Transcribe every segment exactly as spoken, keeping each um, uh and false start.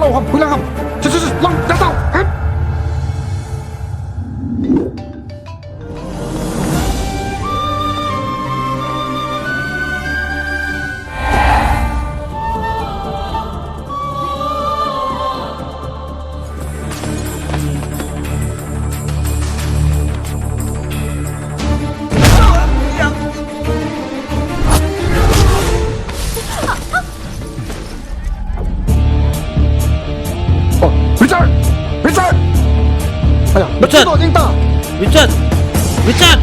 Oi, ham, hui lang ham. Chu, chu, chu, lang, da, da, hep. Oh, Richard! Richard! Aya, Richard! Betul ding ta. Richard! Richard!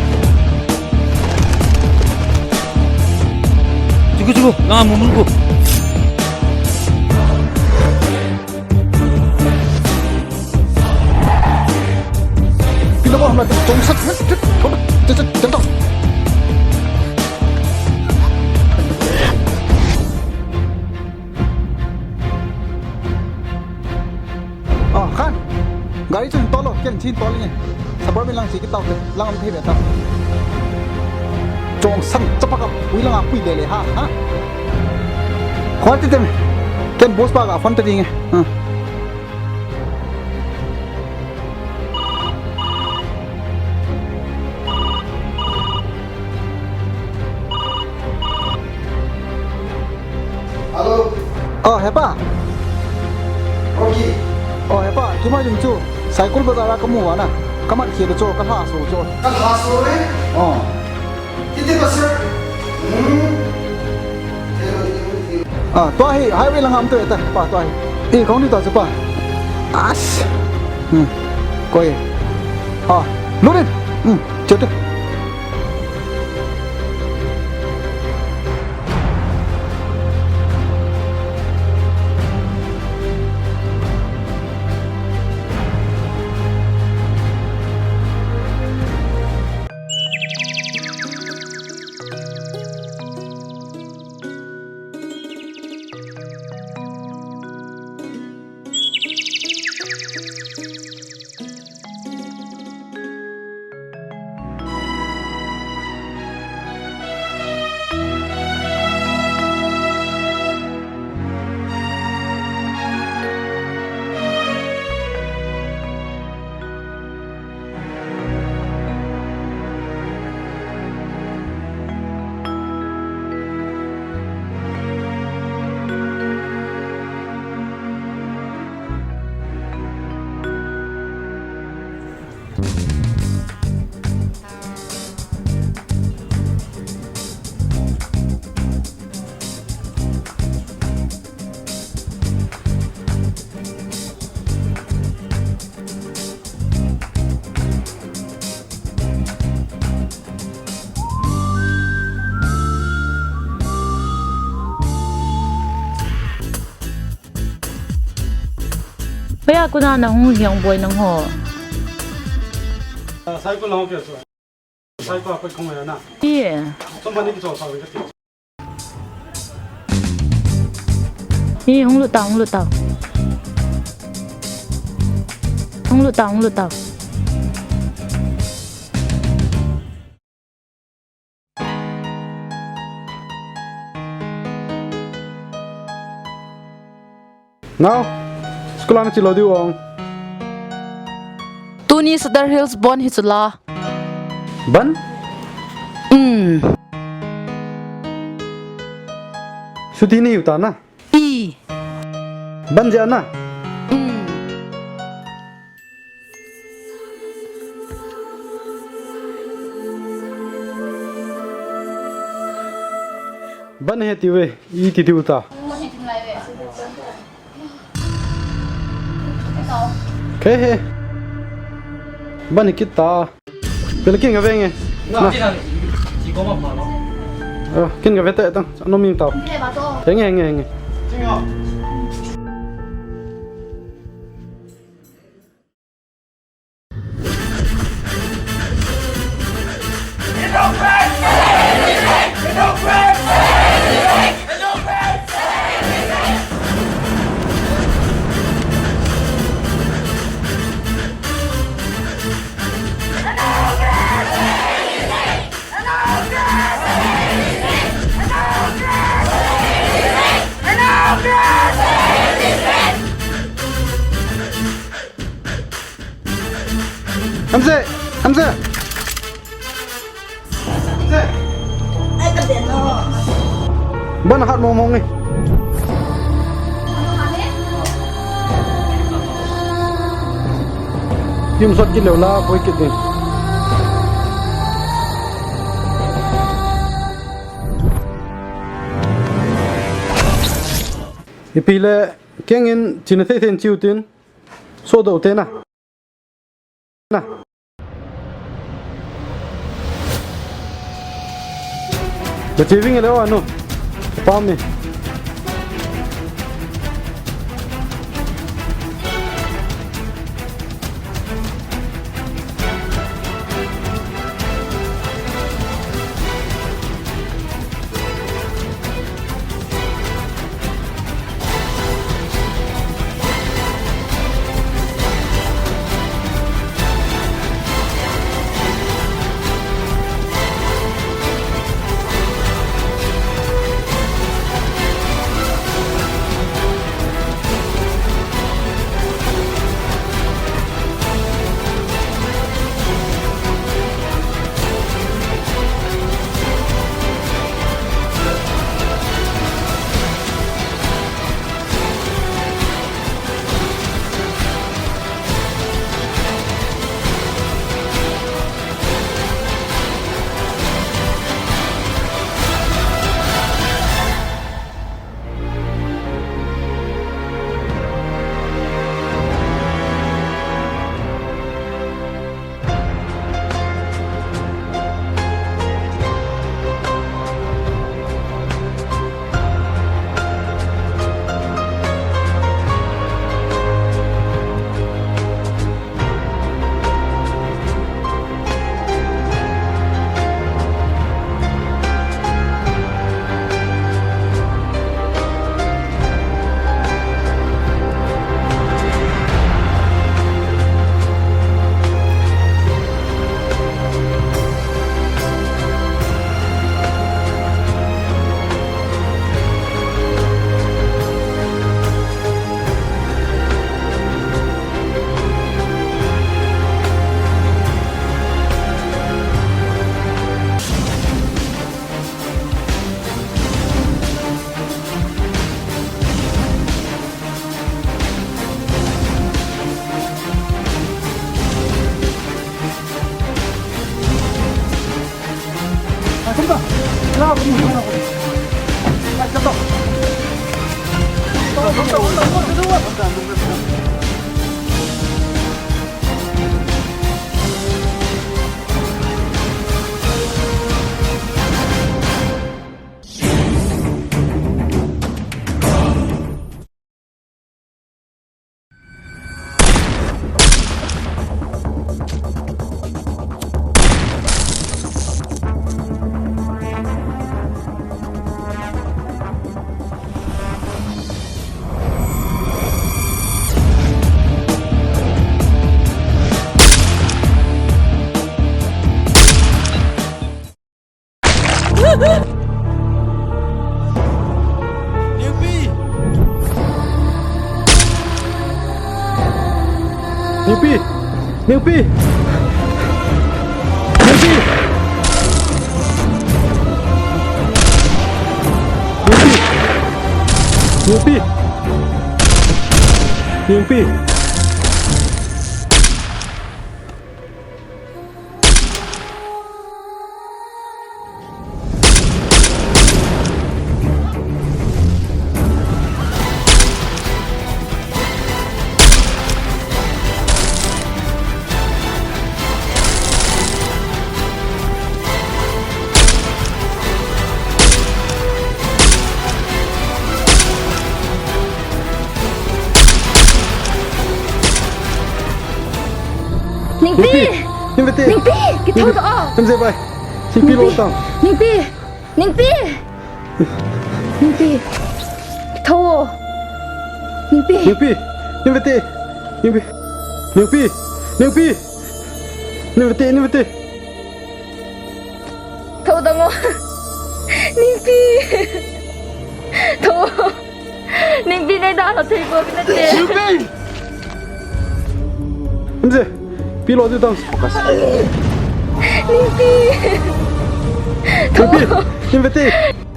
Cukup, cukup. Jangan memukul. Pila ko hamla tong sat. Ah, Khan. Gari chu hin tol o, ken chin tol inge. Suburban lang si kitau te, lang am thei ve ta. Chong sang chapa ka, ui lang a pui le le ha, ha. Khoi te tem. Ken boss pa ka phone te ding e. Ha. Hello. Oh, hepa. Okay. Oh, hepa, keima jong chu Saikul bazar a kamu uva na. Kamat khel u chu, kalha so chu. Kalha so e? Oh. Kiti pa sir. Hmm. Ah, tua hi highway lang am tu eta pa tua hi. Eh, kong ni tua chu pa. As. Hmm. Koi. Ah, lurin. Hmm. Chete. Hoiya kona nahung hiang boi nangho? Ah, Saikul lang ho kya so. Saikul apa kong ya na? Ye. Tum bani ki so sa ka ti. Ye, hung lut tao, hung lut tao. Hung lut tao, hung lut tao. Nao, school a nache lou diu ong. Tuni Sadar Hills bon hi chu la. Ban? Um. Chuti nei u ta na. I. Ban jeh a na? Um. Ban he ti ve, i ti ti u ta. Ke he. Ban hi kit ta. Pele kin ga ve nge. Na. Ah, kin ga ve te tang. Ano ming tao. Henge, henge, henge. Hamse! Hamse! Hamse! Ai, ka den lo. Ban hat mong mong ni. Kim sot kit leu la, koi kit ding. Ipi le, keng in, china thei thei in chiu tin. Sodoh te na. Na. Ka che ving le o anu. Pam ni. Ningpi! Ningpi! Ningpi! Ningpi! Ningpi! Ningpi! Ningpi! Ningpi! Ningpi! Ningpi! Ningpi! Kithou doh o! Ningpi! Ningpi! Ningpi! Ningpi! Ningpi! Kithou o! Ningpi! Ningpi! Ningpi! Ningpi! Ningpi! Ningpi! Ningpi! Ningpi! Thou doh o! Ningpi! Thou o! Ningpi nei da lo thei ko kina te. Ningpi! Ningpi! Pi lo diu tang. Focus. Ningpi. Ningpi.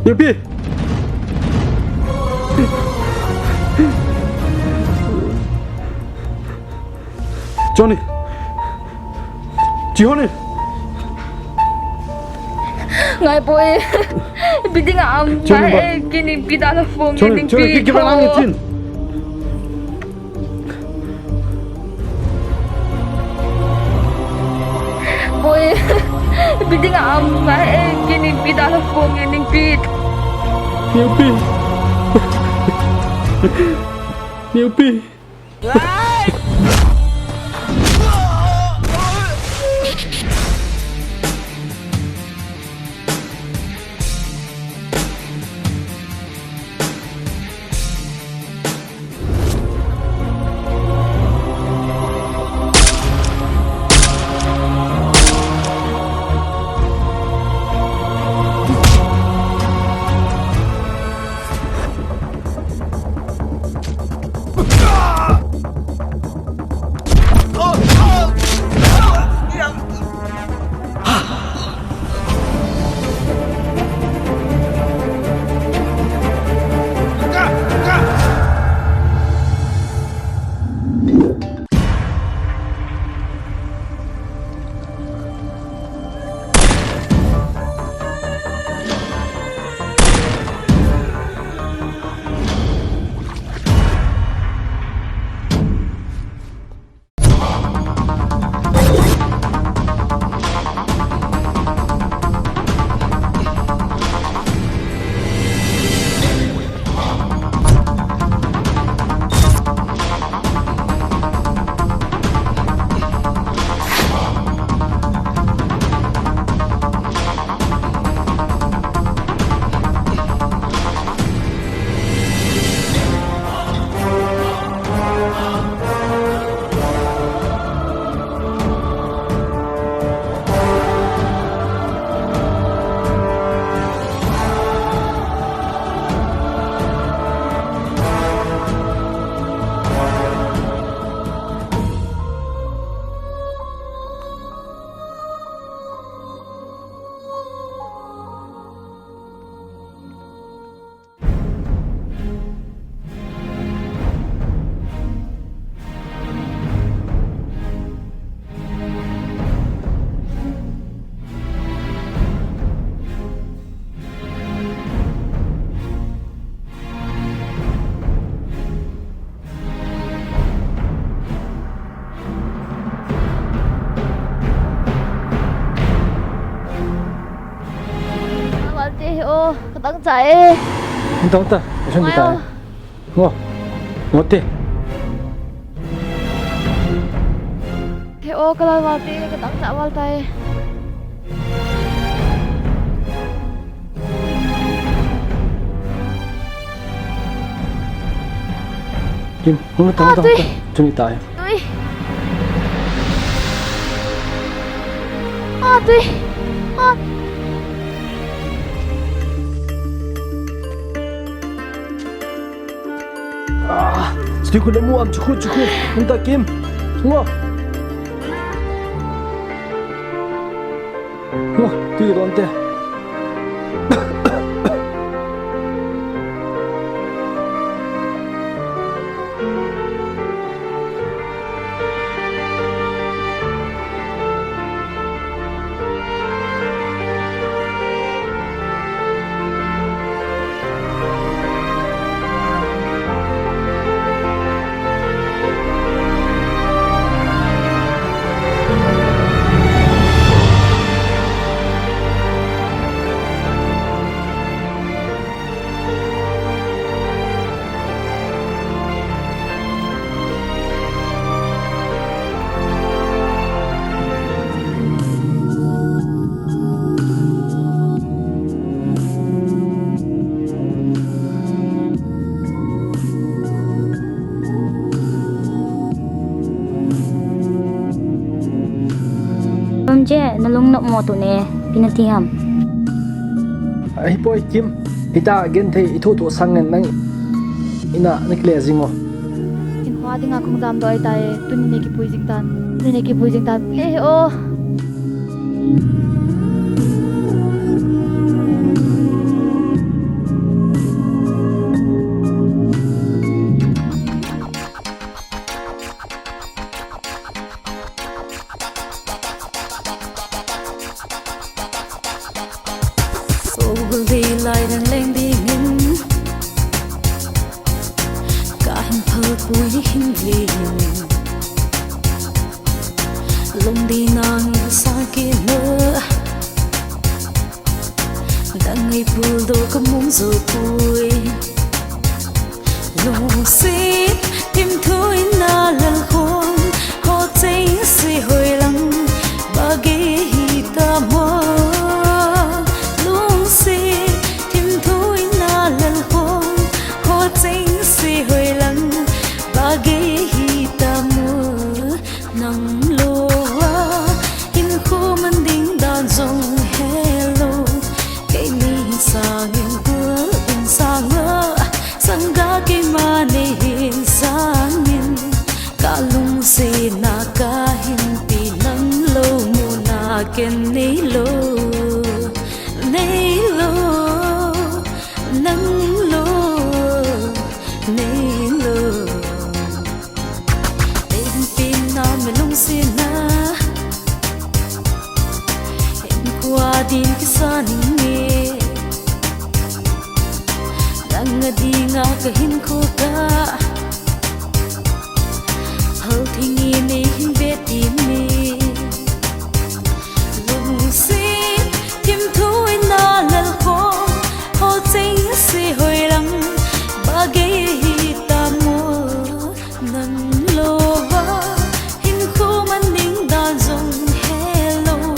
Ningpi. Johnny. Johnny. Ngai poi. Building a um. Johnny, ngai, ba. Eh, kini pi da la phone. Johnny, Ningpi. Johnny, ki, ki ba lang itin. Poi, building a um ngai, eh, kini pi da la phone, Ningpi. Ningpi. Ningpi. Valte, o, katang cha e. Katang cha, kasun kita. Ngo. Ngo te. He o, kalal valte, katang cha val tai. Kim, hung tang, ah, tang, tui. Tang. Chuni tai. Tui. Ah, tui. Ah. Ah, tui khu le mu am chu khu, chu khu. Hung ta Kim. Ngo. Ngo, tui don te. Lamje, nalung nop mo tuni, ipi nati ham? Ahipoi Kim, hita genthei ithoh thoh sangin nang in a nakile jing o. Hinkho dinga kahung jamdoh ahitai, tuni nikipui jing tan. Nene kipui jing tam. Eh, oh. Ogul dei lai dang leng dingin, ka hin phalpui hin ve in. Lungdei nang sa kina, dang ei pul do ka mung zo pui. Lungset thimthu in na lal khong, ho cheng se hoi lang, ba gei hi ta mo. Lungset thimthu in na lal khong, ho cheng se hoi lang, ba gei hi ta mo. Nang lou va, hinkho man ding dan jong helou. Keini hin sangin gol hin sanga, sangga keima nei hin sangin. Ka lungsetna ka hinpi nang lou muna ken neilou, neilou, nang lou, neilou. Hinpina me lungsetna, hinkho a din kisa ning e. Nang a dinga ka hinkho ka, hal thing in nei hin ve ti me. Lungset thimthu in na lal khong, ho cheng se hoi lang, ba gei hi ta mo. Nang lou va, hinkho man ding dan jong helou.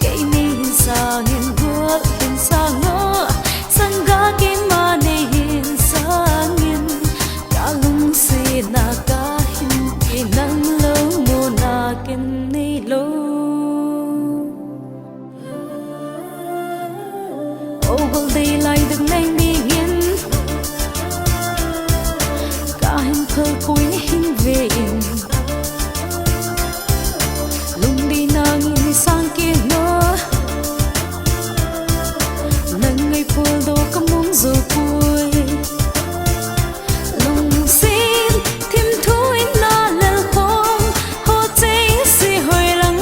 Keini hin sangin gol hin sanga, sangga keima nei hin sangin. Ka lungsetna ka hinpi nang lou muna ken neilou. Ogul dei lai dang leng dingin, ka hin phalpui hin ve in. Lungdei nang in sang kina, nang ei pul do ka mung zo pui. Lungset thimthu in na lal khong, ho cheng se hoi lang,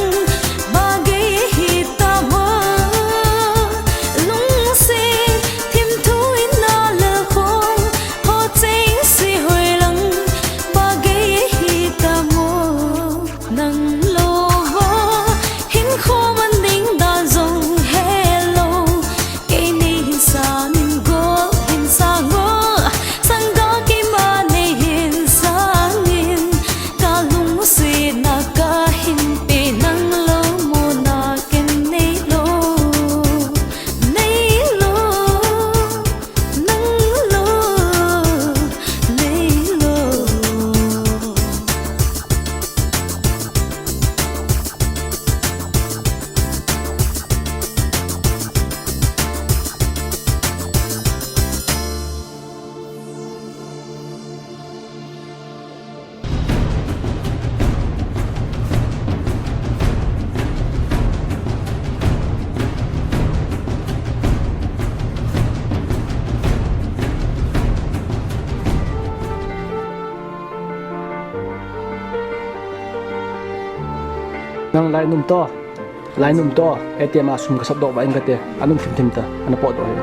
ba gei hi ta mo. Lungset thimthu in na lal khong, ho cheng se hoi lang, ba gei hi ta mo. Nang lou va, hinkho man ding dan jong helou. Keini hin sangin gol hin sanga, sangga keima nei hin sangin. Ka lungsetna ka hinpi nang lou muna ken neilou, neilou, nang lou, neilou. Nang lai nom to. Lai nom to, A T M a sum ka sapdoh vah ing kate, anum thimthim ta, ana potdoh hi.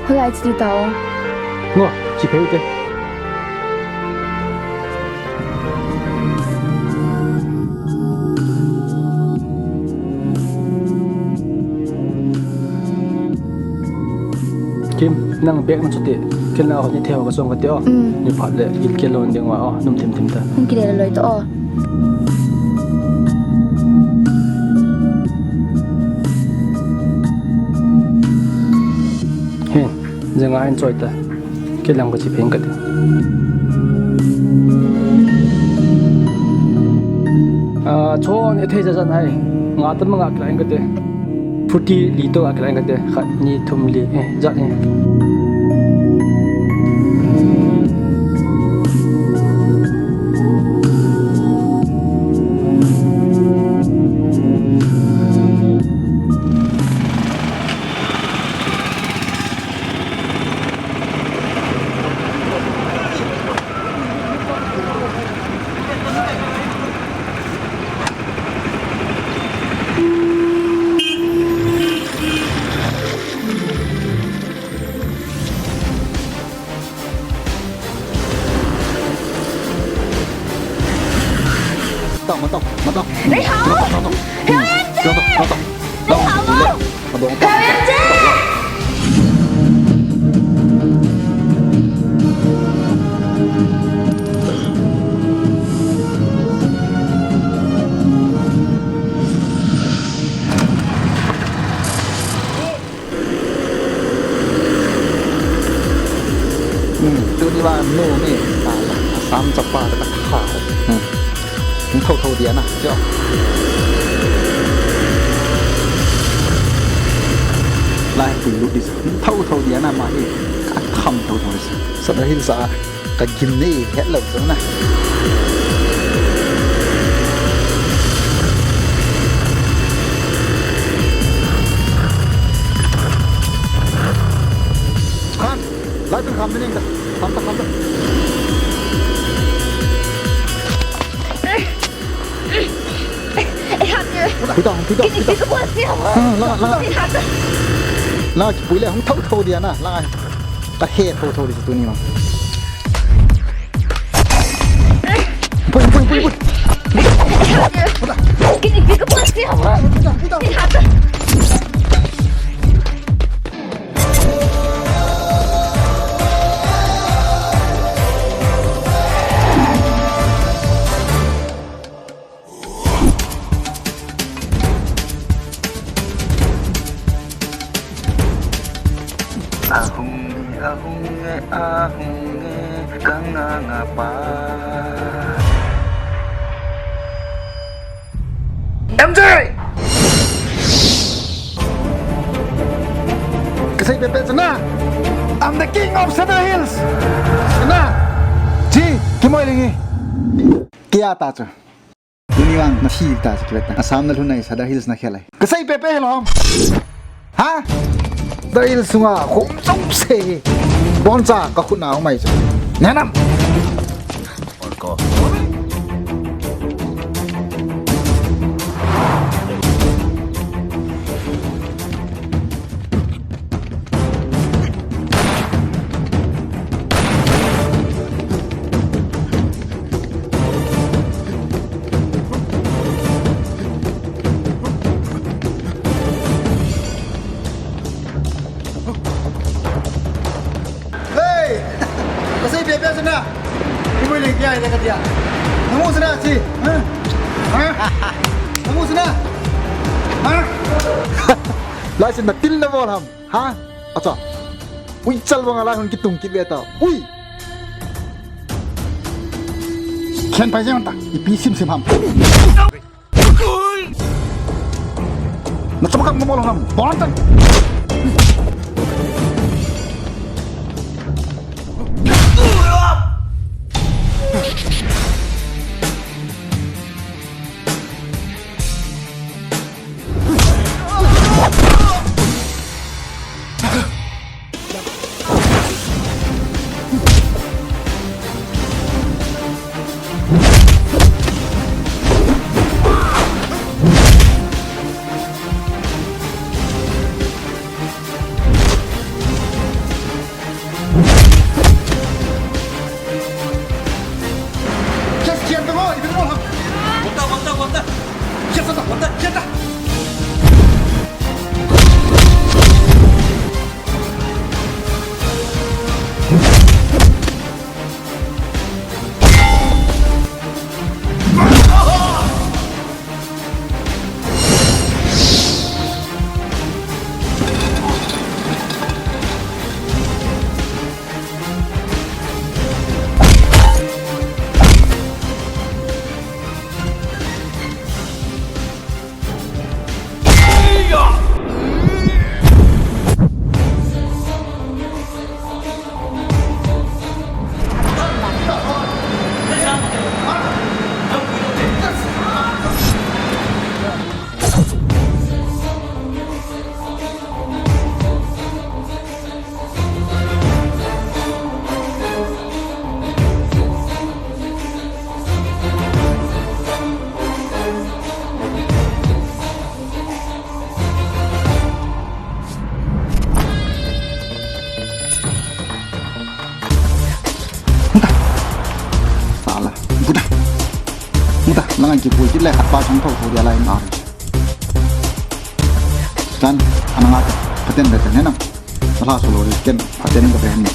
Hoilai chi ta o. Ngo, chi phei te. Kim, nang bag na chuti. Kel na ho ni theo ka song ka te o. Mm. Ni phat le, il kel lo ding wa o, num thim thim ta. Hung kile loi to o. Hin, jeng a hin choi ta. Kel lang ka chi pheng ka te. Ah, chon e thei ja jan hai. Nga ta ma nga kila in ka te. Phuti li to a kila ngat de, khat, ni, thum, li, eh, jat, eh. Tao, matao, matao. Nei hao! Tao, tao, tao. Heo yan che! Tao, tao, tao, tao. Nei hao! Tao, tao, tao. Heo yan che! Hmm, tuni vang nu ni, a, Assam chapa ka kha. Hmm. Hung tho tho dia na, jo. Lai pui lut di. Hung tho tho dia na ma hi. Ka tham tho tho di. Sa da hin sa. Ka gim nei het lo chu na. Khan, lai tun kham ding ka. Kham ta, kham ta. Pui ta, pui ta, pui ta. Ah, la, la. La, kipui le, hung tho tho dia na, la. Ka he tho tho di chu tuni ma. Pui, pui, pui, pui. Ahung e, ahung e, ahung e, ka nganga pa. M J! Ka sei pepe chu na. I'm the king of Sadar Hills. Na. Ji, kimoh leng e. Kei a ta chu. Tuni vang na thi ta chu kivet ta. Assam na lhun nai, Sadar Hills na khel ai. Ka sei pepe hi lou ham. Ha? Sadar Hills sunga khum jouse hi. Boncha ka khut na um mai chu. Neh nam. Hey! Ka sei pepe chu na. Kimoh leng kei a hi le ka tia. Na mu chu na chi. Ha? Ha? Na mu chu na. Ha? Lai chu na til na bol ham. Ha? Acha. Ui, chal banga lai hon kitung kit ve ta. Ui. Khen pai jeng ta. Ipi sim sim ham. Na chama kap mo mo ham. Bol tan. Langa kipui kit le khat pa chang tho tho dia lai na. Chan, ana nga, paten be ten na. Ala so lo ken, paten ka be ni.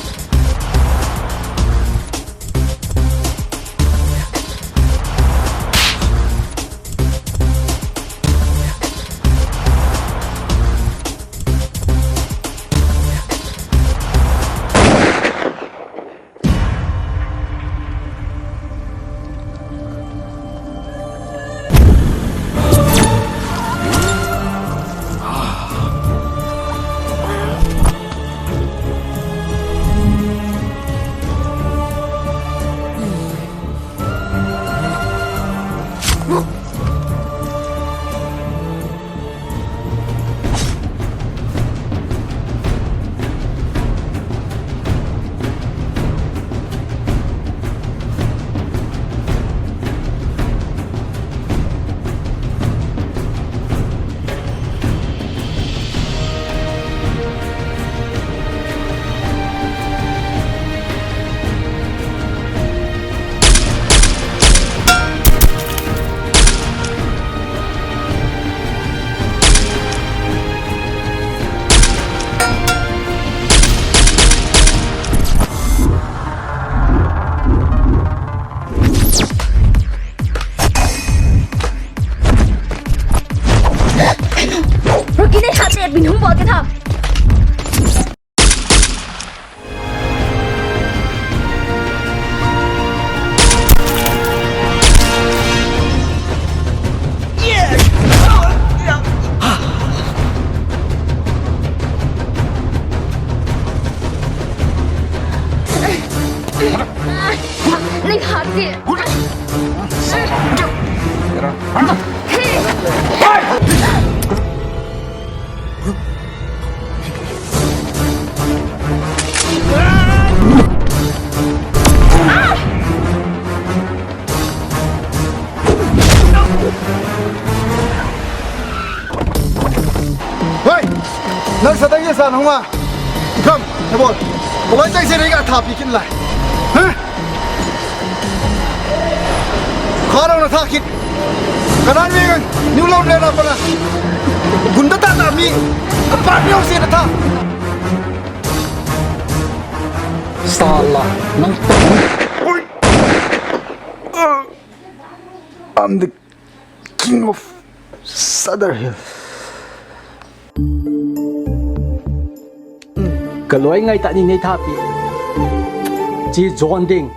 Rocky, nei hat le bin hung bol ke tha. Nei hat le. Hoi! Nang sa tang ye sa nang ma. Kham, na bol. Boloi chang se re ka tha pi kin lai. Ha? Kha rong na tha kit. Kanan mi ngan, niu lom le na pa na. Gunda ta ta mi. Ka pa niu se na tha. Sala, nang ta. Oi. I'm the King of Sadar Hill. Ka loi ngai ta ni nei tha pi. Chi John ding.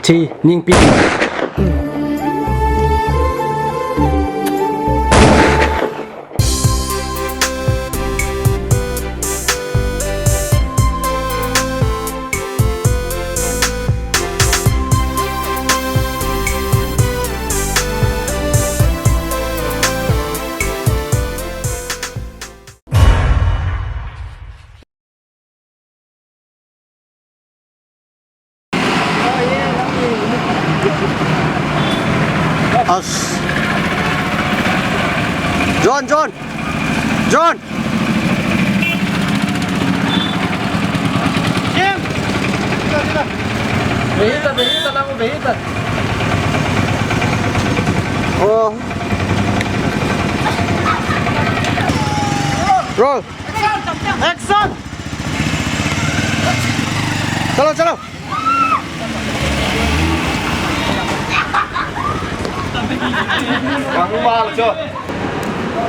Chi Ningpi ding. As. John, John. John. Behita, behita, lang behita. Oh. Roll. Action! Chalo, chalo.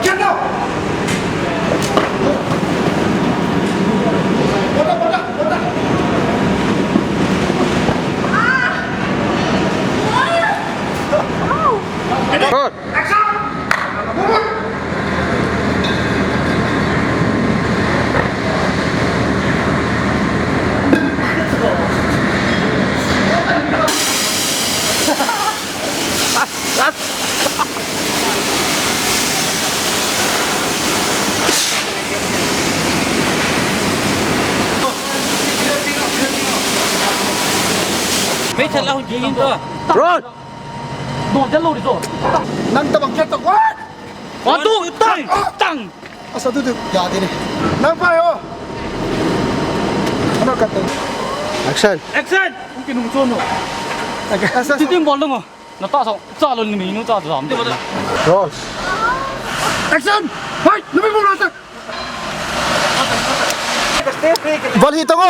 Get down! Good. Run! Nang tabang kya ta, what? One, two, tang! Tang! Asa tu tu, ya, dini. Nang pa yo. Ano ka tu? Action. Action! Ang kinungso, no? Asa, asa. Titim bol dong, oh. Nata sa, cha lo ni nu cha jam. Roll. Action! Hoi, lumi mo na sa. Bal hi to ko.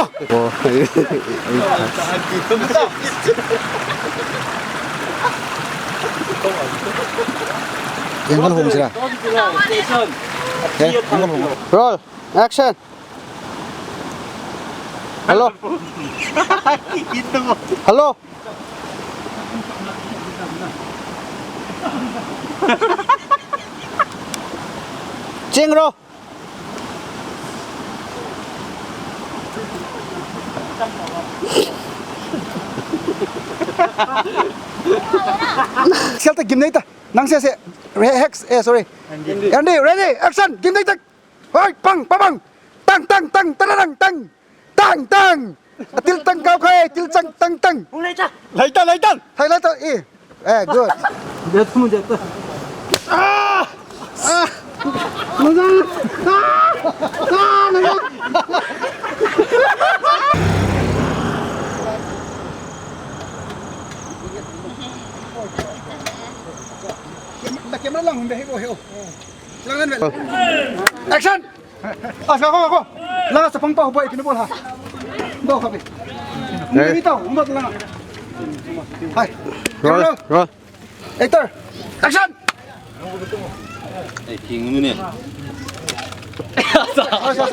Angle hung sila. Eh, angle hung. Roll. Action. Hello. Hello. Chingro. Sial ta gim nei ta. Nang se se. Re-, Hex, eh, sorry. Andy. Andy, ready, action. Gim nei ta. Hoi, pang, pa, pang. Tang, tang, tang, tararang, tang. Tang, tang. Atil tang kau khai, til tang, tang, tang. Hung lai ta. Lai ta, lai ta. Hai lai ta, eh. Eh, good. Dia tu menjatuh. Ah! Ah! Nana! Ah! Ah, Nana! Camera lang, hindi, hibo, hibo. Action! Ah, sa ko, ko. Langa sa pangpa ho boy, kini bol ha. Do kami. Hey. Umbat lang. Hai. Roll, roll. Actor. Action! Eh, king ni. Ah, sa, sa.